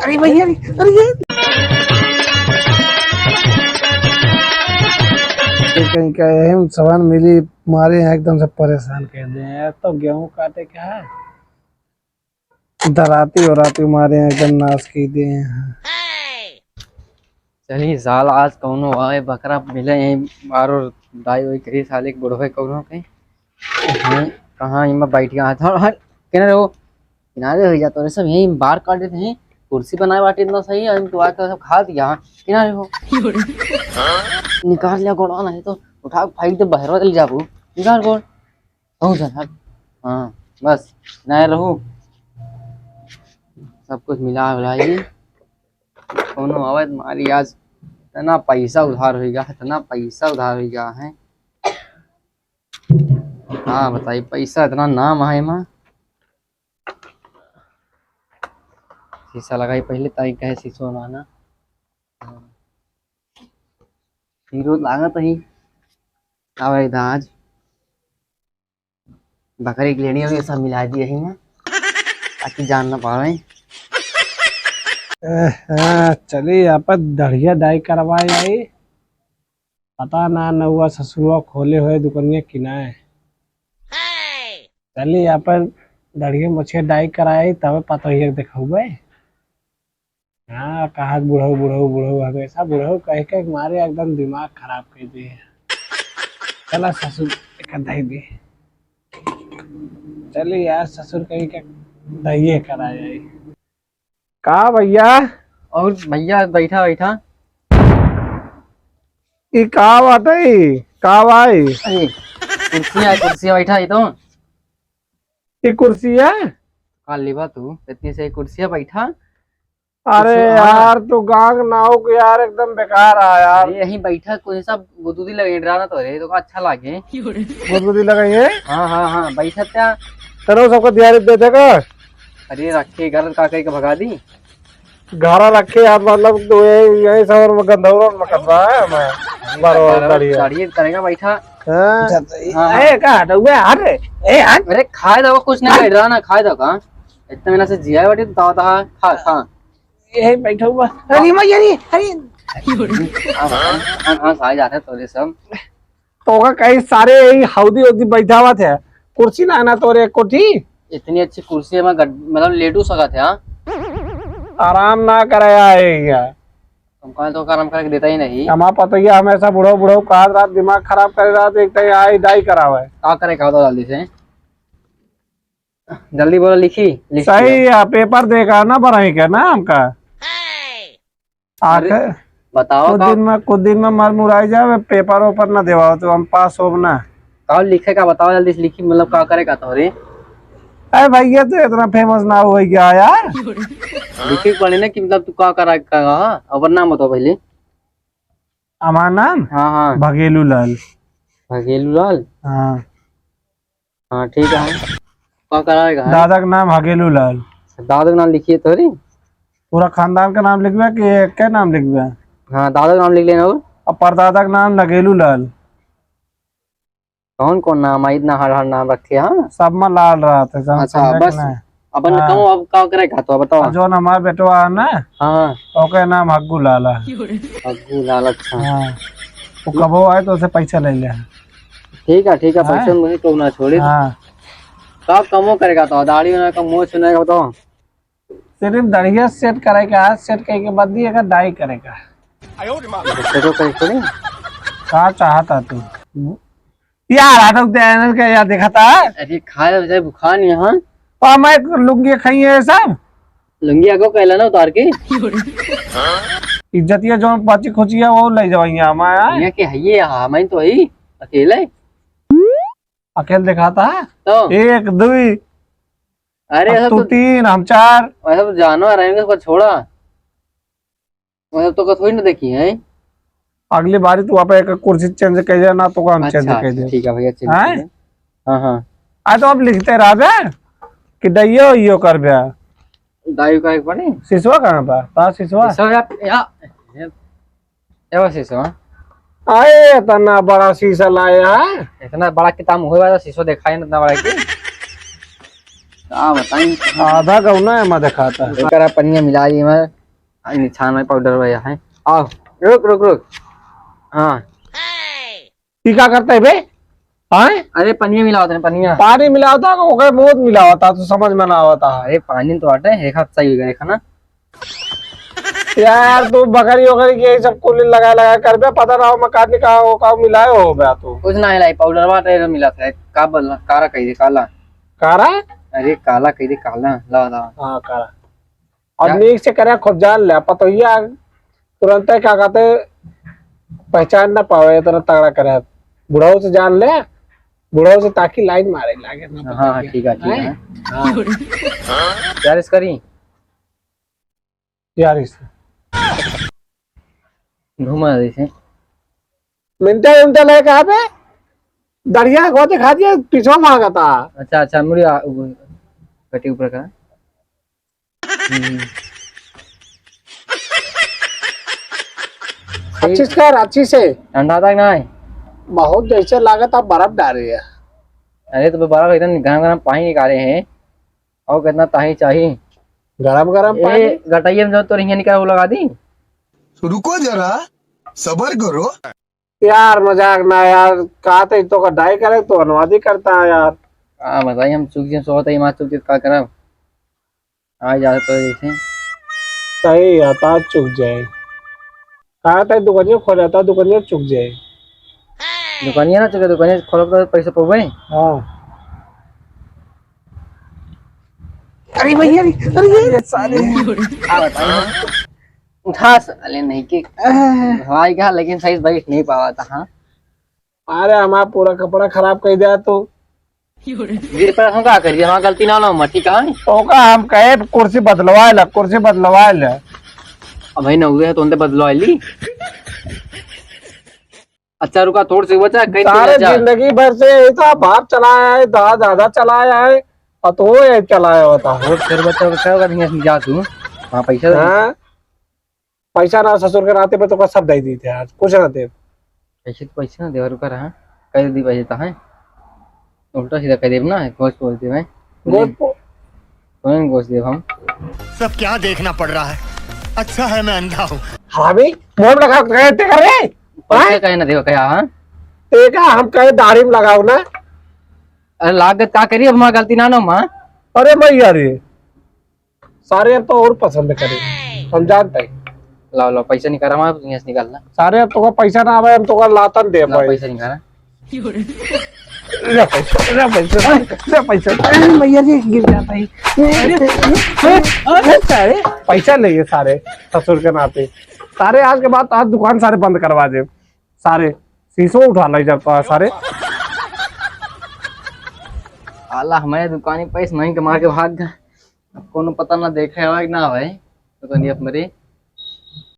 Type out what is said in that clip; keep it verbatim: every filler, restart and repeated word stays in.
अरे भैया, अरे, अरे ये। ये कहीं का है, हम सामान मिली, मारे हैं एकदम से परेशान कर दे हैं। अब तो गेहूं काटे का है, दराती उराती मारे हैं, एकदम नाश की दिए हैं। चली साल, आज कौनो आए बकरा मिले यहीं बारो दाई वही कही साले के बुढ़वे कौनो के। हाँ, कहाँ इमा बैठ गया था? हट, किनारे हो, किनारे हो जा, तोरे सब यहीं बार काट देते हैं। कुर्सी बनाए बाटे इतना सही, और इनको आके सब खा दिया। किनारे हो, निकाल लिया गोड़वा, नहीं तो उठा के फेंक दे, बहरवा चल जाबू। निकाल गोड़। बहुत ज्यादा। हाँ, बस, नहीं रहू। सब कुछ मिला उला के कौनो आवत मारी आज। इतना पैसा उधार होइगा, इतना पैसा उधार होइगा है। हाँ, बताई, पैसा इतना नाम है माँ। शीशा लगाई पहले, ताई कहे शीशो लाना। हीरो लागत ही। आवे दाज। बकरी के लेनी होगी, सब मिला दिए ही ना, ताकि जान ना पावे। ए, हाँ, चली, यहाँ पर दढ़िया डाई करवाए आई। पता ना, नौवा ससुरवा खोले हुए दुकनिया कि ना है। चली, यहाँ पर दढ़िया मोछिया डाई कराए, तब पता ही देखौबे। हाँ, कहा बुढ़ऊ, बुढ़ऊ, बुढ़ऊ, हमेशा बुढ़ऊ कह के मारे एकदम दिमाग खराब कर दिए। चला ससुर, एक धई दे। चली यार, ससुर कहीं के दहिए करा जाए। का भैया? और भैया, बैठा, बैठा। ई का बाटे? का भाई? अरे, कुर्सिया, कुर्सिया बैठा, ये तो। ई कुर्सिया? का लेबा तू? इतनी से कुर्सिया बैठा। अरे कुछ, हाँ। यार, तू गाँव के नाव के यार एकदम बेकार आ यार। अरे यहीं बैठा, कोई सब गुदगुदी लगे डरा ना तो रे, तो का अच्छा लागे। गुदगुदी लगाइए? हाँ, हाँ, हाँ, बैठा त्या। तेरे सबको दिहाड़ी दे देगा? अरे रखे घर का कहीं के भगा दी। घरा रखे यार, मतलब तू ये, यही सब में गंधौरन में कर रहा है, मैं अरे बरो बरो दाढ़ी है। दाढ़ी करेगा बैठा। हाँ? हाँ, हाँ। ए, का हटौबे? हट रे। ए, हट। अरे खाए दो, कुछ नहीं कर रहा ना, खाए दो का? इतना महीना से जिया बाटी, तो दावा था, खा, खा। यही बैठा हुआ। अरे, मैं, अरे, अरे। हाँ, हाँ, हाँ, हाँ, आ जाते तोरे सब। तो का कहीं सारे यही हौदी हौदी बैठावत है, कुर्सी ना, ना तोरे कोठी। इतनी अच्छी कुर्सी है, मैं गड-, मतलब लेटू सकत है, हाँ? आराम ना करे आए यार। तुम कहा तो आराम करके देता ही नहीं। हमारा पता ही है, हमेशा बुढ़ो बुढ़ो कहा रात दिमाग खराब करे, रात एक टाइम आई डाई करावे। का करे, कहा तो जल्दी से। जल्दी बोलो, लिखी, लिख सही दिया। है, पेपर देखा ना, बरही के नाम का। अरे, आके बताओ कुछ का दिन में, कुछ दिन में मर मुराई जावे, पेपर वेपर ना देवा हो तो हम पास होब ना। का लिखे का बताओ, जल्दी से लिखी, मतलब का करे का तोहरे? अरे भैया, तो इतना फेमस ना हो गया यार। लिखे के पड़े ना कि मतलब तू का करा का, हाँ? अपन नाम बताओ पहले। हमार नाम? हाँ, हाँ। भगेलू लाल। भगेलू लाल? हाँ। हाँ, ठीक है। का कराएगा है? दादा का नाम हगेलू लाल। दादा का नाम लिखिए तो रे। पूरा खानदान का नाम लिखबे कि एक के नाम लिखबे? हाँ, दादा का नाम लिख लेना और? और परदादा का नाम नगेलू लाल। कौन कौन नाम है? इतना हर हर नाम रखे हैं। सब में लाल रहते हैं, अच्छा, समझे कि बस। नहीं? अपन हाँ। कहूँ अब का करे का तो बताओ। और जौन हमार बेटवा है ना, हाँ। ओके नाम हग्गू लाल है। हग्गू लाल, अच्छा। हाँ। वो कबो आए तो उसे पैसा ले ले। ठीक है, ठीक है, हाँ। पैसा मुझे तो ना छोड़े। हाँ। का कमो करेगा तो दाढ़ी बनाए का, मोछ बनाए का बताओ। सिर्फ दढ़िया सेट करे का, सेट करे के बाद ही अगर डाई करे का। सेटो करे थोड़ी। का चाहता तू? यार, हटो, दे, इन्हन के यार, देखा था? अरे, खाए हो जाए बुखार नहीं, हाँ? तो हम एक लुंगी खाई है सब। लुंगी आगो कहला ना उतार के। इज्जतिया जो बची खुची है, वो ले जाओ यहाँ, हमारा। यहाँ के है ये, हाँ, मैं तो ही अकेले। अकेले दिखाता है? तो? एक, दुई। अरे, अब ऐसा तू तो तीन, हम चार। ऐसा तो जानवर है, उसको छोड़ा। मतलब, तो का थोड़ी ना देखी है। अगली बारी तू आप एक कुर्सी चेंज कर दे ना, तो का हम चेंज अच्छा, कर दे। ठीक है भैया, चेंज कर दे। हाँ, हाँ। आ, तो अब लिखते रह बे कि डाइयो यो कर बे। डाइयो का एक बने? सिसवा कहाँ बा? ता सिसवा? सिसवा या, या, या, या बा सिसवा। आए, इतना बड़ा शीशा लाया है। इतना बड़ा किताब हुए वाला शीशो दिखाई ना, इतना बड़ा की। का बताई? आधा गौना एमा देखाता है। एकरा पनिया मिला दी मैं। आ, निछान में पाउडर भैया है। आओ, रुक, रुक, रुक। हाँ। ई का करता है बे? हाँ? अरे, पनिया मिलावत है, पनिया। पानी मिलावता है, ओकर मोद मिलावता, तू समझ में ना आवता। अरे, पानी तो आटे, एक हाथ सही हो गया, देखा ना। यार, तू बकरी वकरी के यही सब कुल लगा लगा कर बे, पता ना हो मकान का, का मिलाए हो बे तू। कुछ ना हिलाई, पाउडर वाटर मिला था, का बोलना, कारा कही दे, काला। कारा? अरे, काला कही दे, काला, ला, ला। हाँ, कारा। और क्या? नीक से करे, खूब जान ले, पतोहिया तुरंते का कहते, पहचान ना पावे, इतना तगड़ा करे। बुढ़ऊ से जान ले, बुढ़ऊ से ताकि लाइन मारे लागे ना, हाँ, पतोहिया। ठीक है, ठीक है। हैं? हाँ। यार, इस करी। यार, इस घुमा दे इसे। मिनटे, मिनटे ले कहाँ पे? दढ़िया को दिखा दिया, पीछे भागता। अच्छा, अच्छा, मुड़ी आ, उ, कटी ऊपर का। हम्म। अच्छी से कर, अच्छी से। ठंडा तक ना है। बहुत जैसे लागत आप बर्फ डाल रही है। अरे तो बर्फ एकदम गरम गरम पानी निकाले हैं। और कितना ताही चाही? गरम गरम ए, पानी। गटैया में जो तो रिंगे निकाल वो लगा दी। रुको जरा, सबर करो। यार मजाक ना यार, कहा था तो का डाई करे तो अनुवादी करता है यार। हाँ बताइए, हम चुक गए, सोते ही मार चुक गए, का करब? आ जाए तो ऐसे। सही है, तो आज चुक जाए। कहा था दुकानिया खोला था, दुकानिया चुक जाए। दुकानिया ना चुके, दुकानिया खोलब तो पैसा पउबे। हाँ। अरे भैया, अरे, अरे ये साले। आ बताइए। उठा साले नहीं के। आह। भाई का, लेकिन सही से बैठ नहीं पावा था, हाँ। अरे, हमारा पूरा कपड़ा खराब कर दिया तू। गिर पर हम का करिए, हमारा गलती ना, ना, मत ठीक है। तो का हम कहे, कुर्सी बदलवा ले, कुर्सी बदलवा ले। अब भाई नौवे है, तो उनसे बदलवा ली। अच्छा, रुका, थोड़ से बचा, कैसे सारे बचा? जिंदगी भर से यही तो बाप चलाया है, दादा, दादा चलाया है, और तू ये चलाया होता। थोड़ से बचा, बचा, अगर नहीं जा तू, वहाँ पैसा दे। हाँ? पैसा ना ससुर के नाते पे तो का सब दे दी थे आज, कुछ ना दे। पैसे तो पैसे ना देवा रुका रहा, कह दी पैसे तो है, उल्टा सीधा कह देब ना, गोश्त बोल देब, हैं? गोश्त पो- कौन गोश्त देब हम? सब क्या देखना पड़ रहा है, अच्छा है मैं अंधा हूँ। हरामी, मोम लगा के ते कर रे। पैसे हैं? कहे ना देवा कहा, हाँ? ते का हम कहे दाढ़ी में लगाओ ना। अरे लागत का करी, अब हमार गलती ना ना माँ। अरे भैया रे, सारे अब तो और पसंद करे, हम जानते हैं। लाओ, लाओ, पैसा निकाल, हमारे यहाँ से निकाल ला। सारे अब तो पैसा ना आवे, हम तो लातन दे लाओ, भाई। पैसा निकाल। ले पैसा, ले पैसा, ले पैसा। अरे भैया जी, गिर जाता है। अरे, अरे, अरे, सारे पैसा ले ये सारे ससुर के नाते। सारे आज के बाद आज दुकान सारे बंद करवा दे। सारे शीशो उठा ले जाता है सारे। आला हमारे दुकानी पैसा नहीं कमा के भाग गए। अब कोनो पता ना देखे हवा कि ना हवा, तो कहीं अब मेरे